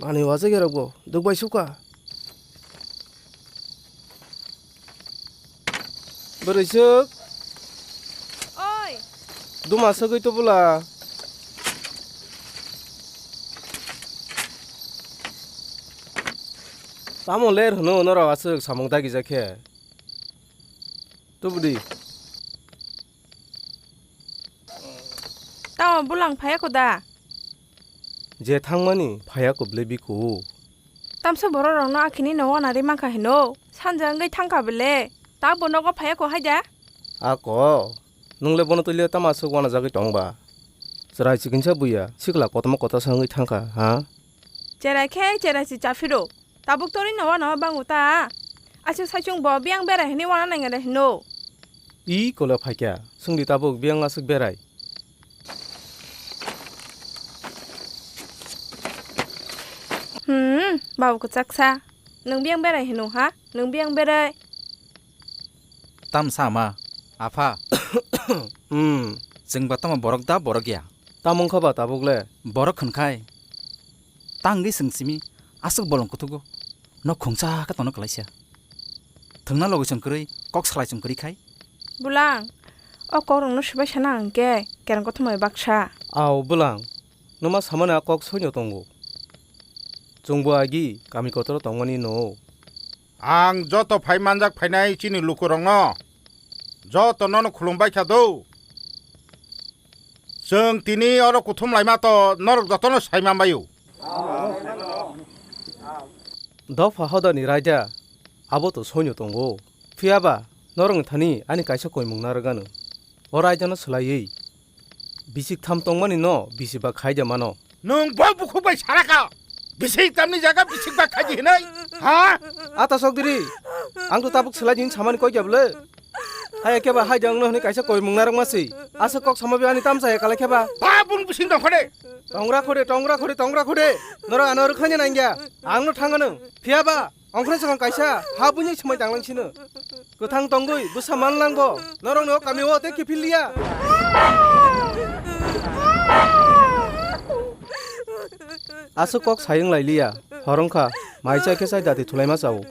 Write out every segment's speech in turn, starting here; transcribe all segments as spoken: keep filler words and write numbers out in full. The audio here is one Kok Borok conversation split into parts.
Ani wajakrokbo dukbai suka. Bwrwisuk. Oi. Duma sagwi tubula. Tamo ler hwno norok aswk samung dagijak khe? Tubudi. Tamo bulang phaiya ko da? Je thangmani phaiya ko bwle biko. Tamsa borok rokno akhini no wana ri mankha hino. Sanja wngwi thangkha bwle. Ta bo nogo phaiya ko hai da? Ako, nwng le bono twi le tamo aswk wana jagwi tong ba? Chwrai chikinsa buya, sikla kotorma kotorsa wngwi thangkha, ha? Cherai khe cherai si chaphiro. Tabuk torino wano bango ta. Aswk saichung bo biyang berai hwnwi wana nangya de hino. I kole phaikya, swngdi tabuk biyang aswk berai. Hmm, babu kwchaksa. Nwng biyang berai hino ha? Nwng biyang berai. Tam sama, apha. Hmm. Chwng ba tamo borok da borok ya? Tamo wngkha ba tabuk le? Borok hwnkhai. Tangwi chwng simi aswk bolong kuthugo. Nok khungsa khe tono kwlaisa. Thwngna logi chwng kwrwi, kok salai chwng kwrwi khai. Bulang, o kokrokno swbai sana hwnkhe kereng kothomai baksa. Ao bulang, nwma samani a kok soino tongo. Chwngbo agi kami kotoro tongmani no. Ang joto phai manjak phainai chini lukurokno, joto nono khulumbai kha do. Chwng tini oro kuthum laima to norok jotono sai manbaio. Dopha hodani raida abo to soino tongo. Phiya ba norokni thani ani kaisa koimung narwgano. O raidano swlaiwi bisik tham tongmani no bisi ba khai de mano. Nwng bo bukhuk bai sara kha. Bisik tamni jaga bisik ba khaji hinai. Ha? Ata sok diri. Ang to tabuk selai din samani koi kya bole. Hai khe ba hai jang no hwnwi kaisa koi mung narok ma si. Asa kok sama bi ani tamsa ya kala khe ba. Ba bung bising dong khode. Tongra khode, tongra khode, tongra khode. Noro ano rwkhanya nangya. Ang no thangano. Phiya ba. Ongkhorwi swkang kaisa ha buini swmai tanglang sino. Kwthang tongwi bwsa manlang bo. Norokni o kami o tei kiphil liya. Aswk kok sayung lai liya. Hor wngkha, mai chai khe chai dati thulaima chao.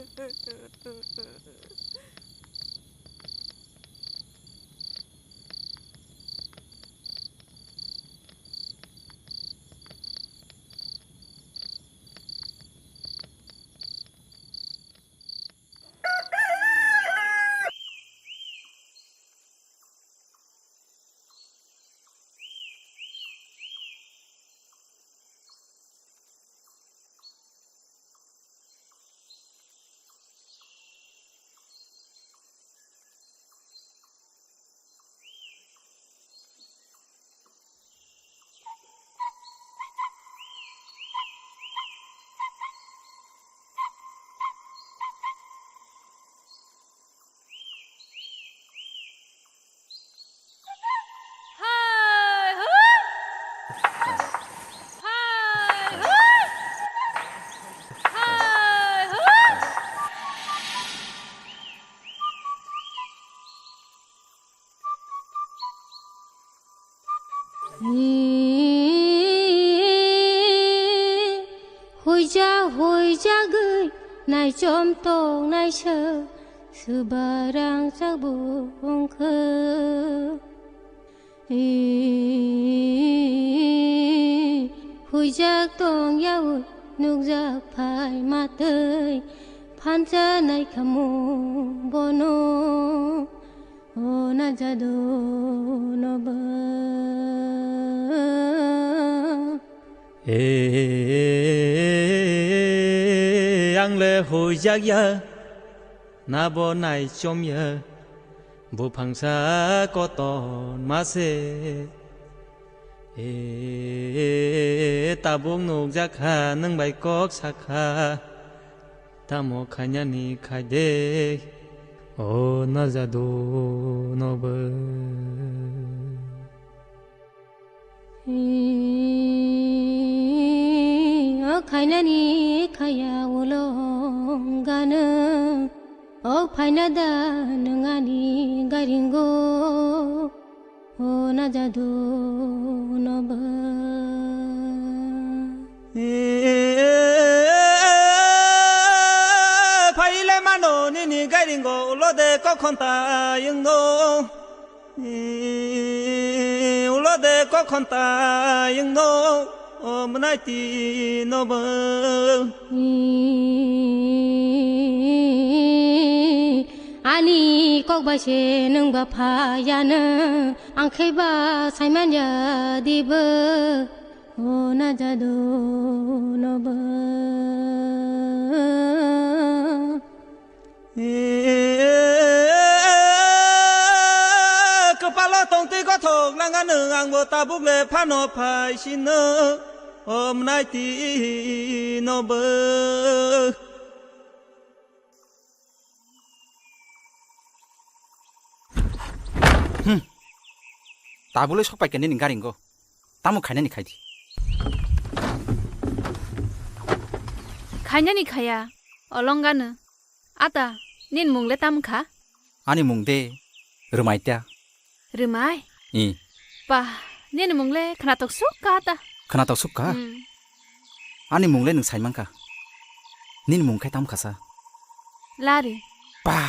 Huijak huijagwi naichom tongnai se swbarang chakbung khe. Huijak tong yaui nukjak phai matwi phansa naikhamu bono. O najado no ba. E, ang le huijak ya, nabo naichom ya, buphangsa koton mase. E, tabuk nukjak kha nwng bai kok sakha. Tamo khainani khaide, o najado no ba. O khainani khaya ulo gana, o phaina da nwng ani garingo. O najado no ba. Kokhon ta yungno, ulo de kokhon ta yungno, o mwnai ti no bo. Ani kok bai se nwng ba phaya no, ang khe ba saiman ya di bo, o na ja do no bo. Kwpalo tongtwi gothok nangano, angbo tabuk le phano phai sino, o mwnai ti no bo. Hmm. Tabuk le sok pai khe nini gari ngo. Tamo khainani khai di. Khainani khaya, olongano. Ata, nini mung le tamo kha? Ani mung de Rwmai ta. Rwmai? I. Pa, nini mung le khnatok suk kha ta. Khnatok suk kha? Hmm. Ani mung le nwng sai man kha. Nini mung khe tamo kha sa? Lari. Pa.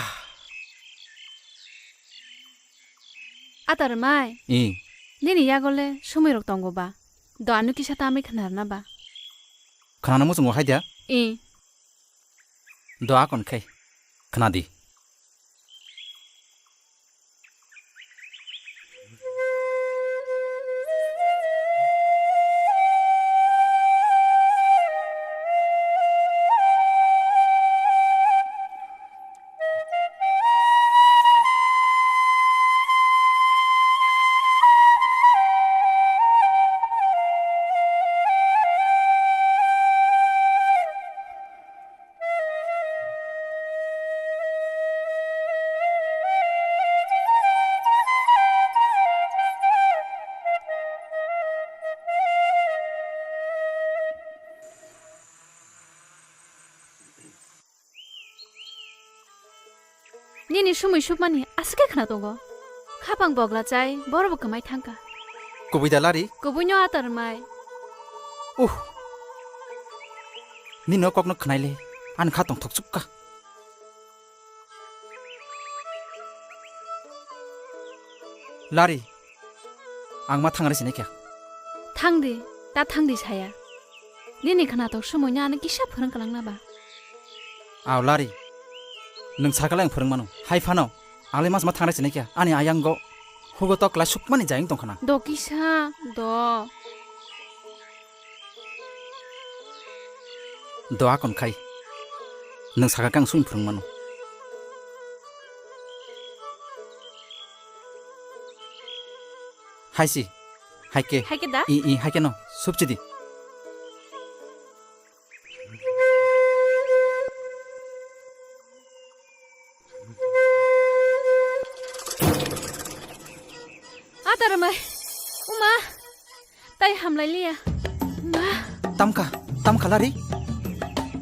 Ata Rwmai. I. Nini yago le sumui rok tongo ba? Do ano kisa tamwi khna rwna ba? Khna no muchungo hai dia? I. Do akon khe khna di. Nini sumui sukmani aswk khe khna tongo. Khapang bogla chai, borobo kwmai thangkha. Kubui da Lari? Kubuino Ata Rwmai. Uh. Nini o kokno khnaile, ani kha tongthok sukha. Lari, ang ma thangri sinai kha. Thangdi, ta thangdi saya. Nini khnatok sumoino ano kisa phwrwng kwlangna ba? Aw Lari, nwng sakala ang phwrwng mano. Hai phano, ang le mas ma thangri sinai kha. Ani ayang go, hugo tok lai sukmani jayung tong khana. Do kisa, do. Do akon khai. Nwng saka khe ang sumui phwrwng mano. Hai si, hai khe. Hai khe da? I, i, hai khe no, subchi di. Ata Rwmai. Uma. Tai hamlai liya. Ma. Tamkha, tamkha Lari?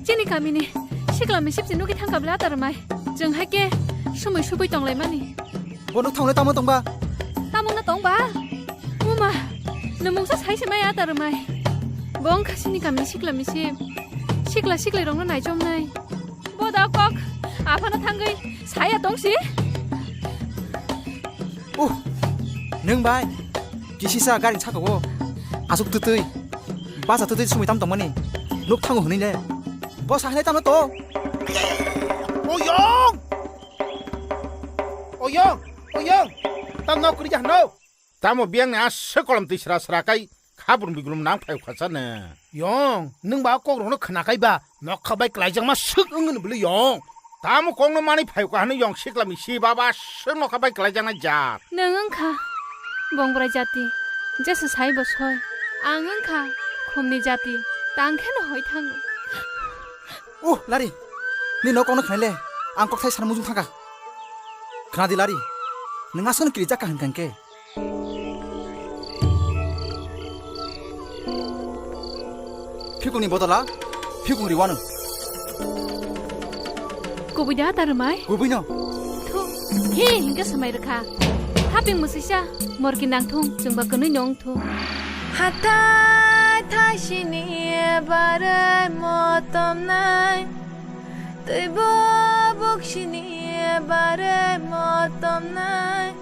Chini kamini sikla misip si nugwi thangkha bwle Ata Rwmai. Chwng hai khe sumui subui tonglaimani. Bo nuk thangle tamo tongba? Tamo no tongba? Uma. Nwng mungsa sai se mai Ata Rwmai. Bo wngkha chini kamini sikla misip. Sikla sikli rokno naichomnai. Bo da kok aphano thangwi saya tongsi. Uh, nwng bai kisisa gari saka o asuk twtwi basa twtwi sumui tam tongmani nuk thango hwnwi le bo sa hwnwi tamo to. Oyong! Oyong! Oyong! Tam nok kwrwi jahno? Tamo biyang ni aswk kolom twi sra sra kai kha brum bigrum nang phai kha sa ne. Yong, nwng ba kok rokno khna kai ba nokha bai klai jakma swk wng ni bwlwi yong. Tamo kok no mani phai kha hwnwi yong sikla mi si baba aswk nokha bai klai jaknai jat. Nwng wng kha bongrai jati, jesa sai bo soi. Ang wng kha khumni jati, tang khe no hoi thango. Uh, Lari, ni nok kokno khnai le, ang kokthai sana mujung thangkha. Khna di Lari, nwng aswkno kirijak kha hwn kha hwnkhe. Phikungni bodola phikung riwano. Kubui da ta rwmai? Kubui no. Thu, hi hingke swmai rwkha. Haping mwswisa, morki nangthung, chwngba kwnwi nong thung. Hathai thaisini barwi motomnai, twibo Boksini bare motom nai,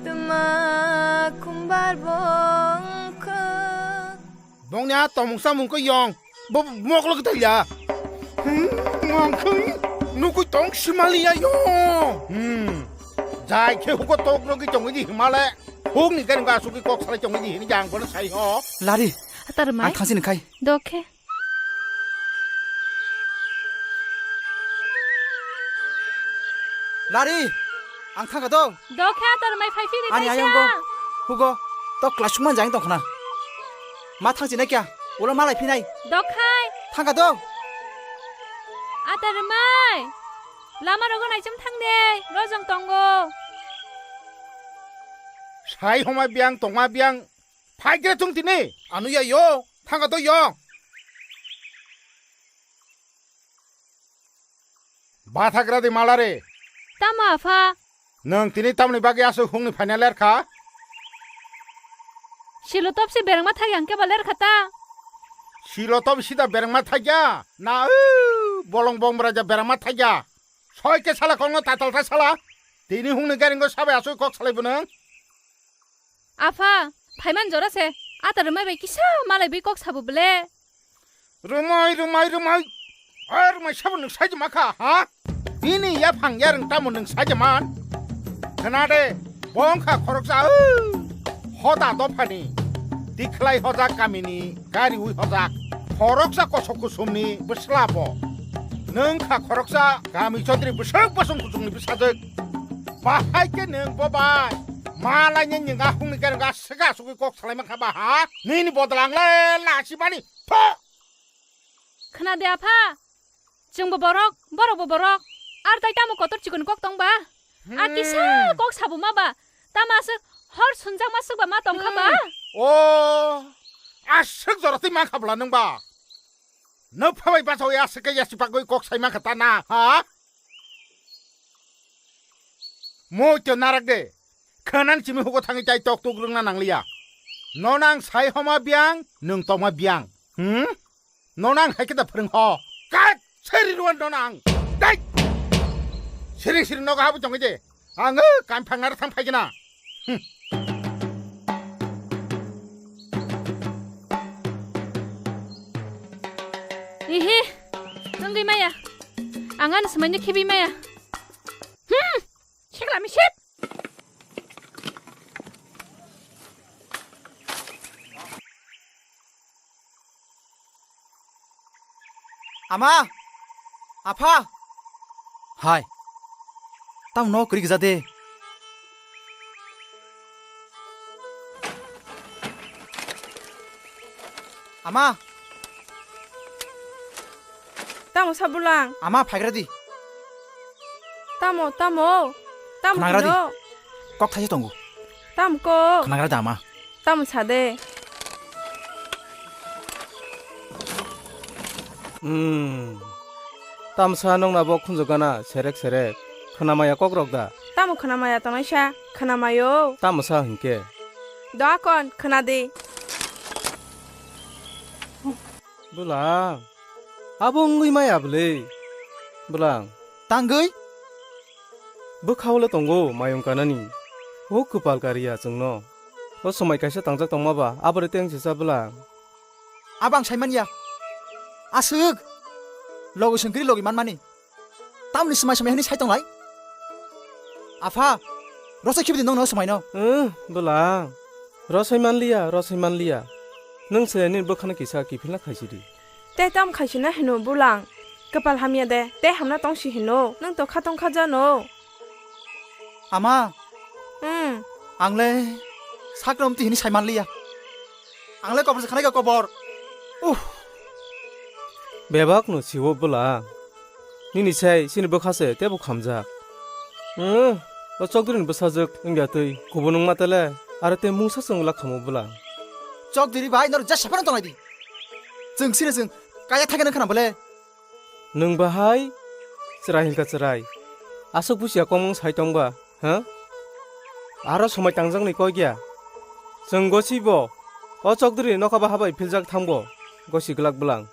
tuma kumbar bongkha. Bongni a tomung samung ko yong. Bo moklo kita ya. Hmm, ngangkhung. Nukui tong simali ya yo. Hmm. Jai khe huko tok logi tong di himale. Huk ni kan ga suki kok salai tong di hini jang kono sai ho. Lari. Atar mai. Ang thangsin khai. Dokhe. Lari, ang thangka do. Dokhe atar mai phai phiri. Ani ayang go. Hugo, to class man jang tong khna. Ma thang sini kya? Ulo malai phinai. Dokhai. Thangka do. Atar mai. Lama rogo nai chum thang de. Rojong tongo. Sai homa biang tongma biang. Phai kre thung tini. Anu ya yo. Thangka do yo. Bathagra di malare. Tamo apha? Nwng tini tamni bagwi aswk hungni phaina lerkha? Silo topsi berengma thagi ang keba lerkha ta. Silo top sida berengma thagya? Na, u, bolong bong braja berengma thagya. Soi ke sala kongno tatal ta sala. Tini hungni garingo sabai aswk kok salai bunung. Apha, phaiman jora se, ata rwmai bai kisa malai bui kok sabo ble. Rwmai, rwmai, rwmai. Ai, rwmai sabo nwng sai jima kha, ha? Bini yaphang yarwng tamo nwng sai jima? Khna de, bo wngkha khoroksa, o, hoda dophani. Tikhlai hojak kamini, gari ui hojak. Khoroksa kosok kusumni bwsla bo. Nwng kha khoroksa kami chodri bwswk bosong kuchukni bwsajwk. Bahai khe nwng bo bai. Malai ni nwng a hungni gari ga sega sugui kok salai mankha ba ha? Nini bodol ang le lasi mani. Pho! Khna de apha. Chwng bo borok, borok bo borok. Ar tai tamo kotor chikon kok tong ba? A kisa kok sabo ma ba? Tamo aswk hor sunjak ma swk ba ma tong kha ba? Hmm. O, aswk jora twi mankha bwla nwng ba? Nwng phabai bachawi aswk khe yasi bagwi kok sai mankha ta na, ha? Moi to narak de. Khwnang chimi hugo thangwi chai tok tuk rwngna nangliya. Nono ang sai homa biyang, nwng tongma biyang. Hmm? Nono ang hai khe da phwrwng ho. Kat seri rwan nono ang. Dai! Siri siri nogo habu tongwi de. Ang o kam phangna thang phai gina. Hmm. Ihi, tongwi maya. Ang ano samaino khibi maya. Hmm. Sikla misip. Ama! Apha! Hai. Tamo no kwrwi gwja de. Ama! Tamo sa bulang? Ama, phaigra di. Tamo, tamo? Tamo khnagra di. Hino? Kok thaisa tongo. Tamo ko? Khnagra di ama. Tamo sa de. Hmm. Tamsa nongna bo khunju gana serek serek. Khwnamaya kokrok da? Tamo khwnamaya tongnaisa? Khwnamayo. Tamo sa hinkhe? Do akon, khwna di. Bwlang, abo wngwi maya bwle? Bwlang. Tangwi? Bwkhao le tongo mayung kanani. O kwpal kariya chwngno. O swmai kaisa tangjak tongma ba, abore tei wngse cha bwlang. Abo ang sai manya. Aswk. Logi swng kwrwi logi manmani. Tamni swmai swmai hwnwi sai tonglai? Apha, rosai khibidi nongno swmaino. Wng, bwlang. Rosai manliya, rosai manliya. Nwng se nini bwkhano kisa kiphilna khaisidi. Tei tam khaisina hino bwlang. Kwpal hamya de, tei hamna tongsi hino. Nwng to khatong kha jano. Ama. Hmm. Ang le sakno amtwi hwnwi sai manliya. Ang le kobor se khanai kha kobor. Uh. Bebak no siwo bwla. Nini sai sini bwkha se tebo khamjak. Hmm. O chokdri ni bwsajwk wngya twi kubun wngma tele aro tei mungsa chwng wla khamo bwla. Chokdri bai noro jesa phano tongnai di. Chwng sini chwng kaya thakeno khana bole. Nwng bahai chwrai hinkha chwrai. Aswk busia komung sai tongba, ha? Aro somai tangjakni koi gya. Chwng gosibo o chokdri nokha baha bai philjak thangbo gosi glak bwlang.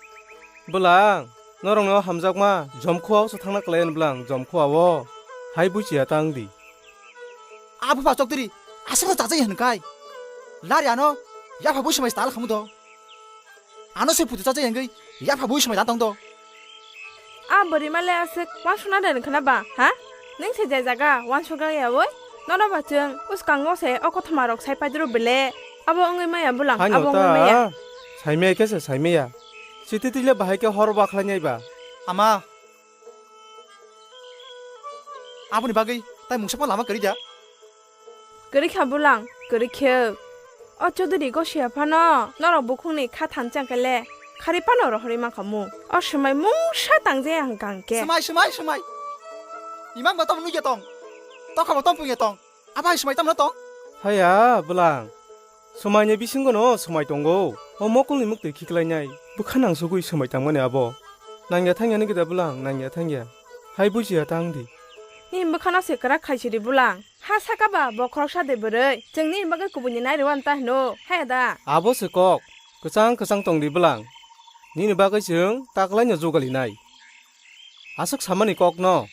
Bwlang, Norokno hamjakma jomkhua o se thangna kwlai ani bwlang jomkhua o. Hai buichiya tang di. Abo ba chokdiri aswkno chajai hwn kai. Lari ano yapha bui swmai tal khamu do. Ano se putu chajai hwngwi yapha bui swmai tal tong do. A bwrwi male aswk wansukna de khna ba, ha? Ning se je jaga wansukya oi? Nono ba chwng uskango se o kothoma rok sai paidro bele. Abo wngwi maya bwlang, Haino abo wngwi maya. Ta, saimaya khe se saimaya. Siti tile bahai khe hor bakhlai nai ba. Ama. Aboni bagwi tai mungsa pha lama kwrwi da? Kwrwi kha bwlang, kwrwi khe. O Chaudhary Gosia phano norok bukhukni kha thansa khe le khari phano rohorwi mankha mung. O swmai mungsa tang je ang kang khe. Swmai, swmai, swmai. Imang ba tamo nugya tong. Tokha ba tong pungya tong. Abo hai swmai tamo tong? Haya, bwlang. Swmaini bisingo no swmai tongo. O mokolni muktwi khiklainai. Bwkha nangsugwi swmai tangmani abo. Nangya thangya ni gida bwlang, nangya thangya. Hai bujiya tang di. Ni bwkhano se kwrak khaisidi bwlang. Ha saka ba bokhorok sa de bwrwi. Chwng nini bagwi kubuni nai rw ta hino. Haya da. Abo se kok. Kwchang kwchang tong di bwlang. Nini bagwi chwng taklaino jugalinai. Aswk samani kokno.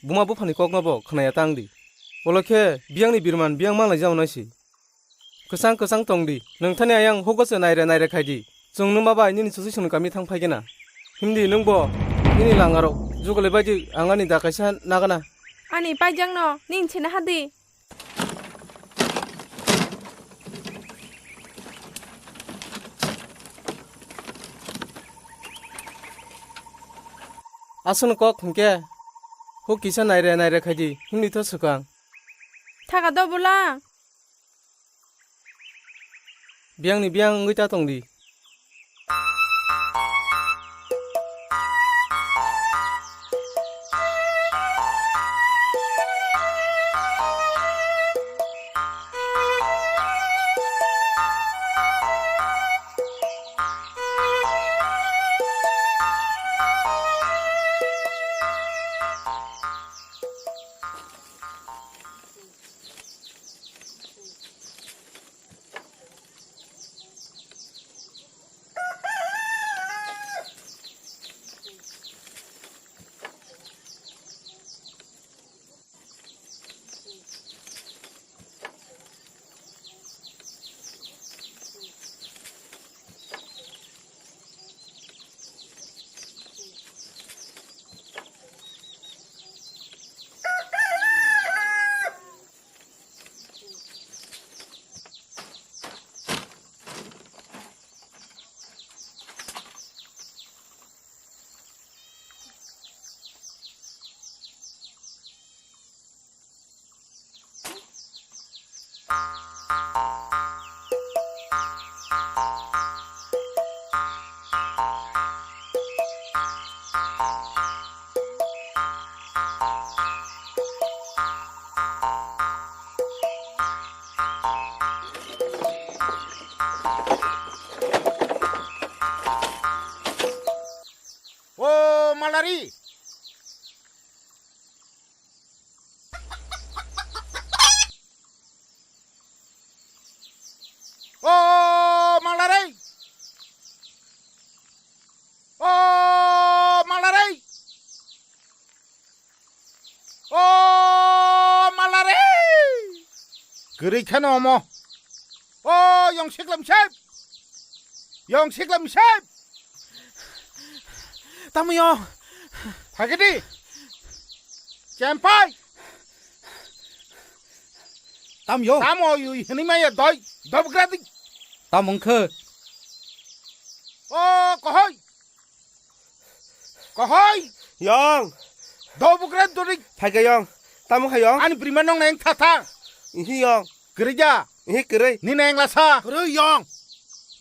Buma buphani kokno bo khwnaya tang di. Ulo khe biyangni birman biyang manlai jao naisi. Kwchang kwchang tong di. Nwng thani ayang hugo se naire naire khai di. Chwng nwma bai nini susi swnwi kami thang phai gena. Himdi nwng bo nini langarok jugali bai di ang ani da kaisa nagana. Ani paijakno nini sina hadi. Aswkno kok hwnkhe huk kisa naire naire khai di. Himdi tho swkang. Thaka do bwla. Biyangni biyang wngwi ta tong di. O Malari! O Malari! O Malari! O Malari! Kwrwi kheno omo. O yong siklam sep. Yong siklam sep. Tamo yong. Phagidi. Chempai. Tamo yong. Tamo yui hini maya doi. Dobgradi. Tamo wngkhe. O kohoi. Kohoi! Yong! Do bukre dori! Phaikha yong! Tamo kha yong! Ani brima nong neng tha tha! Ihi yong! Kwrwi ja! Ihi kwrwi! Ni neng la sa! Kwrwi yong!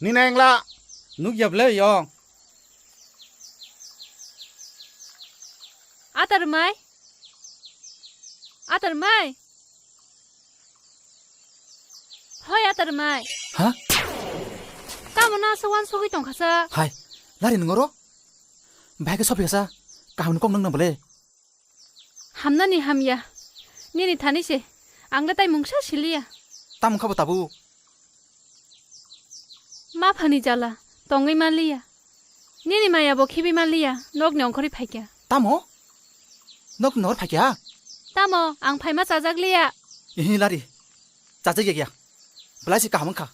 Ni neng la! Nuk ya ble yong! Atar mai! Atar mai! Hoi, atar mai. Ha? Tamo no aswk uansugwi tongkha sa? Hai, lari nwng oro? Bahai khe sophi kha sa? Kaham ni kok nwng na bole? Hamnani hamya. Nini thani se. Ang le tai mungsa siliya. Tamo kha bo tabuk? Ma phani jala. Tongwi manliya. Nini maya bo khibi manliya, nokni ongkhorwi phaikha. Tamo? Nokni ongkhor phaikha? Tamo, ang phaima chajak liya. Ihi lari. Chajak ya kya? Belai se kaham wngkha.